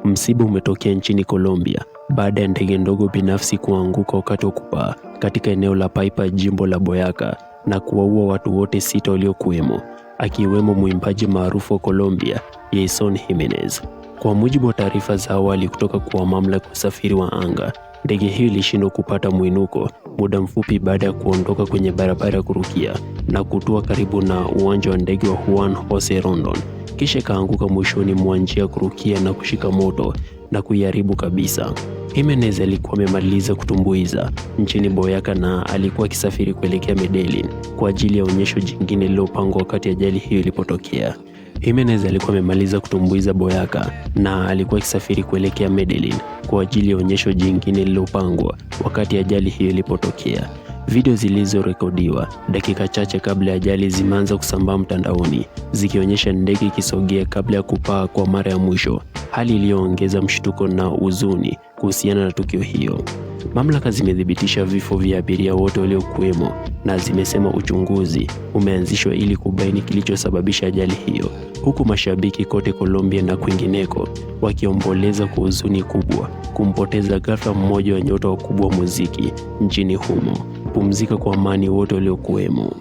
Msiba umetokea nchini Colombia baada ya ndege ndogo binafsi kuanguka wakati wa kupaa katika eneo la Paipa, jimbo la Boyacá, na kuwaua watu wote 6 waliokuwemo, akiwemo mwimbaji maarufu wa Colombia Yeison Jimenez. Kwa mujibu wa taarifa za awali kutoka kwa mamlaka ya usafiri wa anga, ndege hiyo ilishindwa kupata mwinuko muda mfupi baada ya kuondoka kwenye barabara ya kurukia na kutua karibu na uwanja wa ndege wa Juan Jose Rondon, kisha ikaanguka mwishoni mwa njia ya kurukia na kushika moto na kuiharibu kabisa. Jimenez alikuwa amemaliza kutumbuiza nchini Boyacá na alikuwa akisafiri kuelekea Medellin kwa ajili ya onyesho jingine lililopangwa wakati ajali hiyo ilipotokea. Jimenez alikuwa amemaliza kutumbuiza Boyacá na alikuwa akisafiri kuelekea Medellin kwa ajili ya onyesho jingine lililopangwa wakati ajali hiyo ilipotokea. Video zilizorekodiwa dakika chache kabla ya ajali zimeanza kusambaa mtandaoni zikionyesha ndege ikisogea kabla ya kupaa kwa mara ya mwisho, hali iliyoongeza mshtuko na huzuni kuhusiana na tukio hiyo. Mamlaka zimethibitisha vifo vya abiria wote waliokuwemo na zimesema uchunguzi umeanzishwa ili kubaini kilichosababisha ajali hiyo, huku mashabiki kote Colombia na kwingineko wakiomboleza kwa huzuni kubwa kumpoteza ghafla mmoja wa nyota wakubwa wa muziki nchini humo. Pumzika kwa amani wote waliokuwemo.